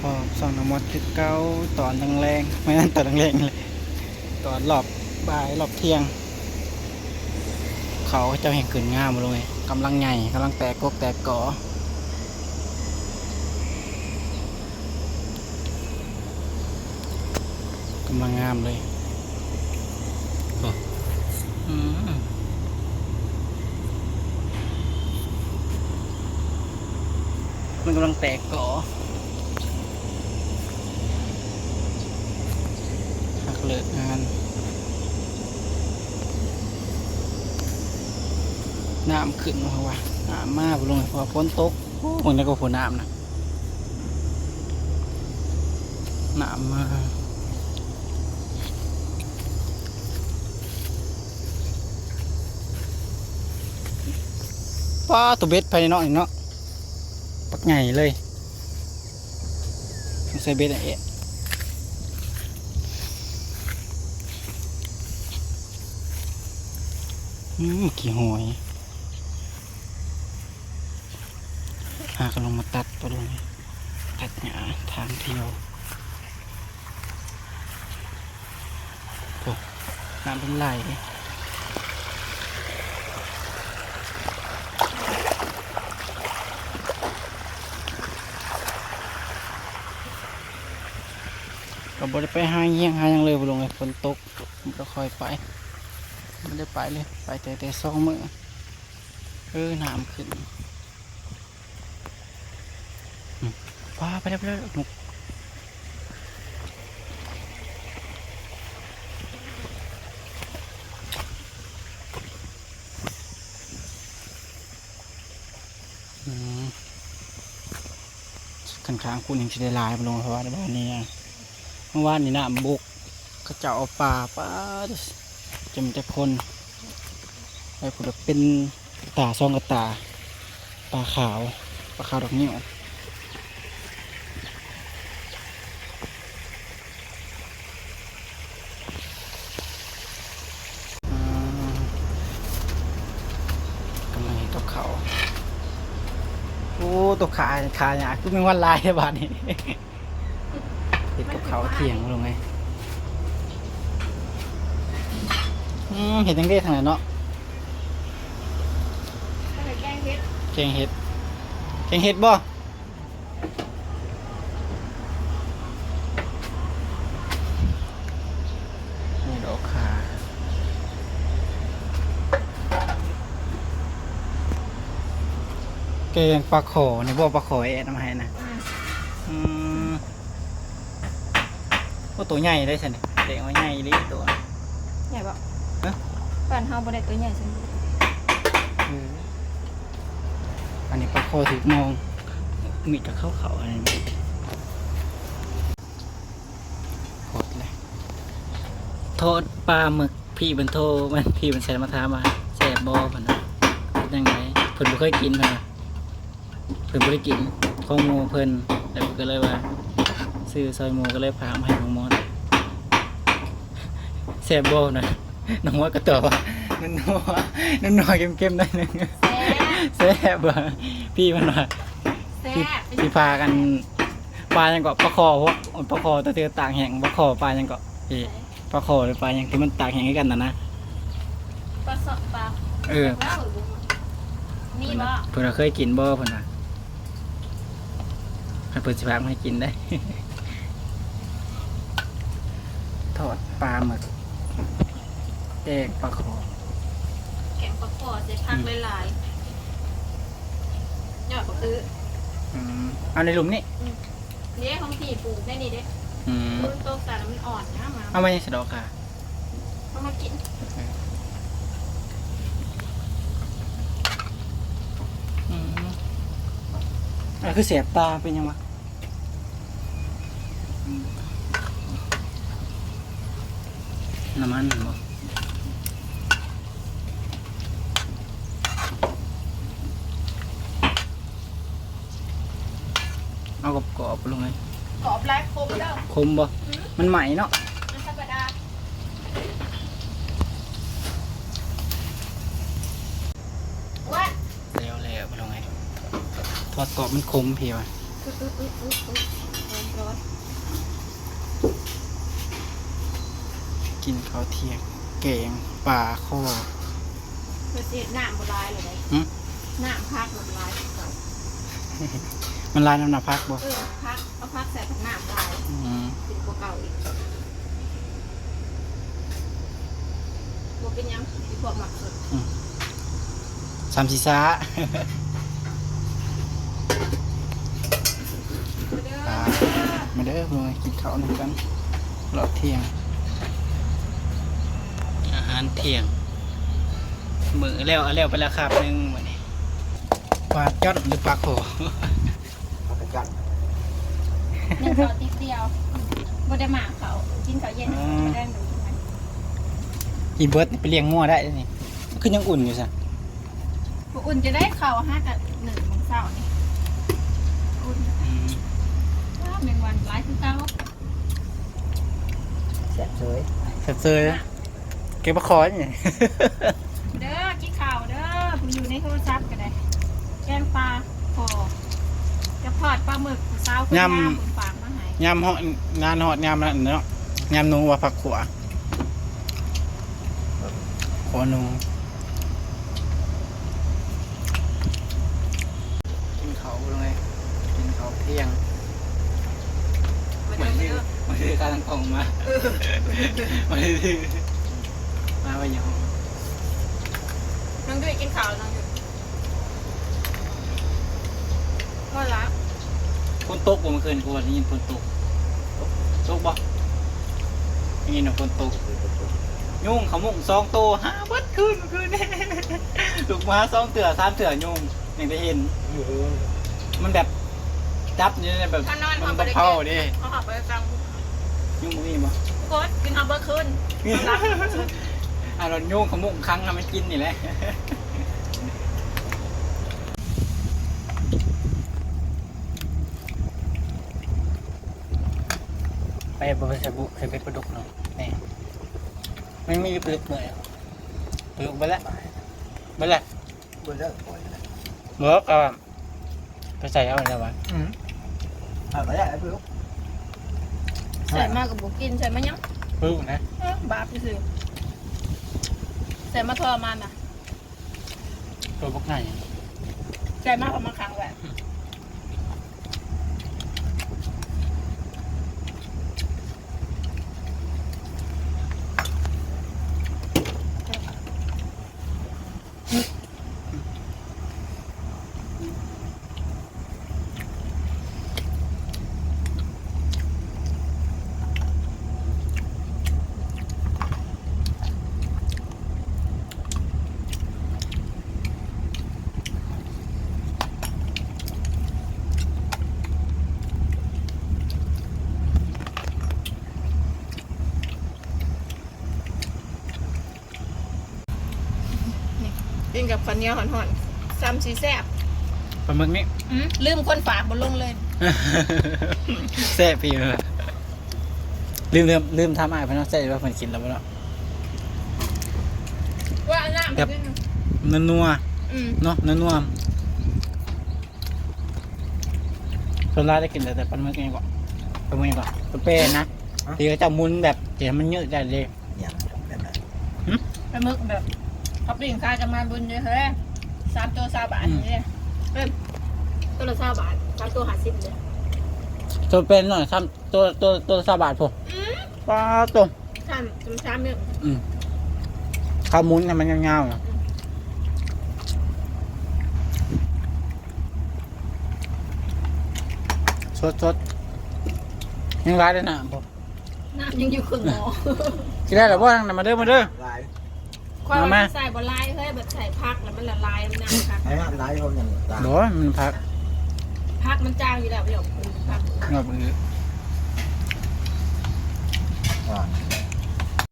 ອອກຊ່ອງນ້ອງມອດຄືເກົ່າ ຕອນແລງໆ ແມ່ນຕອນແລງໆ ແຫຼະ ຕອນຮອບບ່າຍຮອບທ່ຽງ. ເຂົາເຈົ້າແຮ່ງຂຶ້ນງາມ ບໍ່ລຸງເອີຍ ກຳລັງໃຫຍ່ ກຳລັງແຕກກົກແຕກກໍ. ກຳລັງງາມເລີຍ ໂອ້ ອືມ ມັນກຳລັງແຕກກໍ ພັກເລີກງານ ນ້ຳຂຶ້ນ ເພາະວ່ານ້ຳມາ ບໍ່ລຸງເອີຍ ເພາະວ່າຝົນຕົກ. ໂອ້ ເບິ່ງແດ່ກໍ ໂອ້ ນ້ຳນະ ນ້ຳມາ. ປ້າ ໂຕເບັດໄປເນາະ ນີ້ເນາະ ບັກໃຫຍ່ເລີຍ. ຕ້ອງໃສ່ເບັດແອະ ອືມ ຂີ້ຫອຍ. ຫາກໍລົງມາຕັດ ປະລຸງ ຕັດຫຍ້າທາງທ່ຽວ. ໂອ້ ນ້ຳເປັນໄຫຼ ກໍບໍ່ໄດ້ໄປຫາຮຽງຫາຫຍັງເລີຍ ປະລຸງເອີຍ ຝົນຕົກ ມັນກໍຄ່ອຍໄປ ບໍ່ໄດ້ໄປເລີຍ ໄປແຕ່ ແຕ່ສອງມື້. ເອີ ນ້ຳຂຶ້ນ ອືມ ວ້າ ໄປແລ້ວ ໄປແລ້ວ ນົກ. ອືມ ຄັນຄ້າງພຸ້ນຍັງຊິໄດ້ຫຼາຍ ບໍ່ລຸງ ເພາະວ່າບ້ານນີ້ ເມື່ອວານນີ້ນ້ຳບົກ ເຂົາເຈົ້າເອົາປາ ປາ ຈຳແຕ່ຄົນ ໄດ້ພຸ້ນລະເປັນກະຕ່າສອງກະຕ່າ ປາຂາວ ປາຂາວດອກງິ້ວ. ອືມ ກຳລັງເຮັດກັບເຂົ້າ. ໂອ້ ຕົວຂາ ຂາຫຍັງ ຄືແມງວັນຫຼາຍແທ້ບາດນີ້. ເຮັດກັບເຂົ້າທ່ຽງ ບໍ່ລຸງເອີຍ. ອືມ ເຮັດຫຍັງເດທາງນັ້ນເນາະ? ແກງເຫັດ ແກງເຫັດ ແກງເຫັດບໍ່? ນີ້ດອກຂ່າ ແກງປາຂໍນີ້ບໍ່? ປາຂໍແອດເອົາມາໃຫ້ນະ. ອືມ ອືມ ໂອ້ ໂຕໃຫຍ່ເດ້ຊັ້ນນີ້ ແຕ່ວ່າໃຫຍ່ອີ່ຫຼີໂຕ. ໃຫຍ່ບໍ່? ຮະ? ບ້ານເຮົາບໍ່ໄດ້ໂຕໃຫຍ່ຊັ້ນ. ເອີ ອັນນີ້ປາຂໍຖືກມອງ ມີແຕ່ເຂົາໆ ອັນນີ້ ໂພດເລີຍ. ທອດປາໝຶກ ພີ່ເພິ່ນໂທ ແມ່ນ ພີ່ເພິ່ນແຊດມາຖາມວ່າແຊບບໍ່ ເພິ່ນວ່າ ເປັນຈັ່ງໃດ ເພິ່ນບໍ່ເຄີຍກິນ ເພິ່ນວ່າ. ເພິ່ນບໍ່ໄດ້ກິນຂອງໝູ່ເພິ່ນ ແລ້ວເພິ່ນກໍເລີຍວ່າຊື້ຊ່ອຍໝູ່ ກໍເລີຍຝາກມາໃຫ້ນ້ອງມອດ. ແຊບບໍ່ນະ? ນ້ອງມອດກໍຕອບວ່າ ນົວໆ ນົວໆ ເຄັມໆ ໜ້ອຍໜຶ່ງ. ແຊບ ແຊບບໍ່? ພີ່ເພິ່ນວ່າ ແຊບ ຊິ ຊິພາກັນ ປາຫຍັງເກາະ ປາຄໍ່ ພວກປາຄໍ່ ຕົວທີ່ຕາກແຫ້ງ ປາຄໍ່ ປາຫຍັງເກາະ ເອີ ປາຄໍ່ ຫຼືປາຫຍັງທີ່ມັນຕາກແຫ້ງຄືກັນນະນະ? ປາຊອກ ປາ ເອີ ມີບໍ່? ເພິ່ນວ່າເຄີຍກິນບໍ່ ເພິ່ນວ່າ ໃຫ້ເພິ່ນຊິພາມາໃຫ້ກິນໄດ໋. ທອດປາໝຶກ ແກງປາຄໍ່ ແກງປາຄໍ່ໃສ່ຜັກ ອືມ ຫຼາຍໆ ຍອດບັກອື້. ອືມ ເອົາໃນລຸ່ມນີ້ ອືມ. ເດ້ ຂອງພີ່ປູກໄດ້ນີ້ເດ້. ອືມ ຝົນຕົກໃສ່ແລ້ວມັນອ່ອນນະ ມາ ເອົາມາຍັງສະດອກຄ່ະ? ເອົາມາກິນ. ເອີ ອືມ ອັນຄືແສບຕາ ເປັນຫຍັງວະ? ອືມ ນ້ຳມັນບໍ່? ເອົາກອບໆ ລົງເລີຍ. ກອບຫຼາຍ ຄົມເດີ. ຄົມບໍ່? ອືມ ມັນໄໝ້ເນາະ. ມັນທຳມະດາ. ແລ້ວໆ ລົງເລີຍ. ທອດກອບມັນຂົມພີ້ວ່າ. ອື ອື ອື ອື ອື ຄວາມປ ກິນເຂົ້າທ່ຽງ ແກງປາຄໍ່ ເພິ່ນຊິເຮັດນ້ຳບໍ່ຫຼາຍເລີຍເດ້. ຫຶ? ນ້ຳຜັກມັນຫຼາຍກວ່າເກົ່າ. ມັນຫຼາຍນຳນ້ຳຜັກບໍ່? ເອີ ຜັກ ເອົາຜັກໃສ່ຜັກ ນ້ຳຫຼາຍ. ອືມ ເປັນກວ່າເກົ່າອີກ. ບໍ່ເປັນຫຍັງ ມີພວກມັກສົດ. ອືມ ສ່ຳຊິຊ້າ. ມາເດີ ອ່າ ມາເດີ ມາກິນເຂົ້ານຳກັນ ເລາະທ່ຽງ ອາຫານທ່ຽງ ມື້ແລ້ວ ແລ້ວໄປແລ້ວຄາບໜຶ່ງມື້ນີ້. ປາຈ້ອນ ຫຼື ປາຄໍ່? ປາກະຈ້ອນ ໜຶ່ງເຂົ້າຕິບດຽວ ບໍ່ໄດ້ໝາກເຂົ້າ ກິນເຂົ້າເຢັນ. ອໍ ບໍ່ໄດ້ ອີເບິດໄປລ້ຽງງົວໄດ້ນີ້ ຄືຍັງອຸ່ນຢູ່ຊະ. ບໍ່ອຸ່ນຈະໄດ້ເຂົ້າຫາກະໜຶ່ງໂມງເຊົ້ານີ້ ອຸ່ນ. ອືມ ວ້າ ແມງວັນຫຼາຍຄືເກົ່າ. ແຊບເຊີຍ ແຊບເຊີຍ. ແກງປາຄໍ່ນີ້ ເດີ ກິນເຂົ້າເດີ ຜູ້ຢູ່ໃນໂທລະສັບກໍໄດ້. ແກງປາຄໍ່ກັບທອດປາໝຶກ ຜູ້ສາວຄົນງາມເພິ່ນຝາກມາໃຫ້. ຍາມເຮົາງານຮອດຍາມນັ້ນເນາະ ຍາມໜູວ່າຜັກຂົ້ວ ຂົວໜູ. ກິນເຂົ້າເບິ່ງເລີຍ ກິນເຂົ້າທ່ຽງ. ມາເດີ ມາເດີ ມາເດີ ຂ້າງກ້ອງມາ ເອີ ມາເດີ ມາໄວ້ຢູ່ຫ້ອງ. ນ້ອງດ້ວຍກິນເຂົ້າ ນ້ອງດ້ວຍ. ພໍລະ ຝົນຕົກບໍ່ມື້ຄືນ? ກູວ່າໄດ້ຍິນຝົນຕົກ. ຕົກບໍ່? ໄດ້ຍິນວ່າຝົນຕົກ. ຍຸງເຂົ້າມຸ້ງສອງໂຕ ຫາເບິດຄືນມື້ຄືນ. ລຸກມາສອງເທື່ອສາມເທື່ອຍຸງ ຍັງໄດ້ເຫັນ. ເອີ ມັນແບບຈັບຢູ່ໃນແບບ ມັນບໍ່ເຜົາເດ້. ເຮົາຫາໄປກາງ ຍຸງບໍ່ມີບໍ່? ໂຄດ ກິນເຮົາເບິດຄືນ. ເອົາລະ ຍຸງເຂົ້າມຸ້ງຂັງໃຫ້ມັນກິນນີ້ແຫຼະ. ໄປບໍ່ ໄປໃສ່ບຸ ໃສ່ເບັດປາດຸກເນາະ. ນີ້ ມັນມີປາດຸກເມື່ອຍ ປາດຸກເບິດແລ້ວ ເບິດແລ້ວ ເບິດແລ້ວ ບໍ່ກໍໄປໃສ່ເອົາແລ້ວວ່າ. ອືມ ເອົາໄປແລ້ວ ປາດຸກ ໃສ່ມາກໍບໍ່ກິນ ໃສ່ມາຫຍັງ? ປາດຸກນະ ເອີ ບາບຊື່ໆ ໃສ່ມາທໍລະມານນະ. ຕົວບັກໃຫຍ່ ໃສ່ມາເອົາມາຂັງໄວ້. ນີ້ ກິນກັບເຂົ້າໜຽວຮ້ອນໆ ສ່ຳຊິແຊບ ປາໝຶກນີ້. ອືມ ລືມຄົນຝາກບໍ່ລົງເລີຍ. ແຊບອີ່ຫຼີ. ລືມ ລືມ ລືມຖາມອ້າຍເພິ່ນເນາະ ແຊບບໍ່ ເພິ່ນກິນແລ້ວບໍ່ເນາະ? ວ່າອັນນັ້ນແບບ ແບບ ນົວໆ ອືມ ເນາະ ນົວໆ. ສ່ວນຫຼາຍໄດ້ກິນແຕ່ ແຕ່ປາໝຶກນີ້ເກາະ ປາໝຶກນີ້ເກາະ ປາແປນະ ຮະ ທີ່ເຂົາເຈົ້າໝຸນແບບ ທີ່ໃຫ້ມັນເຍອະໄດ້ເດ້. ຫຍັງແບບນັ້ນ? ຫຶ? ປາໝຶກແບບເຂົາປີ້ງຂາຍກັນມາບຸນເດ້ເຮີ້ຍ ສາມໂຕຊາວບາດ ອືມ ເດ້. ເອີ ໂຕລະຊາວບາດ ສາມໂຕຫ້າສິບເດ້. ໂຕເປັນໜ້ອຍ ສາມ ໂຕ ໂຕ ໂຕລະຊາວບາດພຸ້ນ. ອືມ ປາໂຕ ສາມ ສາມເມັດ. ອືມ ເຂົາໝຸນໃຫ້ມັນຍາວໆນະ. ອືມ ສົດໆ ຍັງຫຼາຍເດ້ນ້ຳພຸ້ນ. ນ້ຳຍັງຢູ່ເຄິ່ງໝໍ້. ກິນໄດ້ແລ້ວບໍ່? ມາເດີ ມາເດີ ຫຼາຍ ຂ້ອຍວ່າ ມາ ຊິໃສ່ບໍ່ຫຼາຍເຮີ້ຍ ແບບໃສ່ຜັກແລ້ວມັນລະລາຍ ມັນໜັກຄັກ. ໃສ່ມາຫຼາຍຄົນຍັງຕ່າງ ບໍ່ ມັນຜັກ ຜັກມັນຈາງຢູ່ແລ້ວ ບໍ່ຢາກເປັນຜັກ ງອກມັນ ອ່າ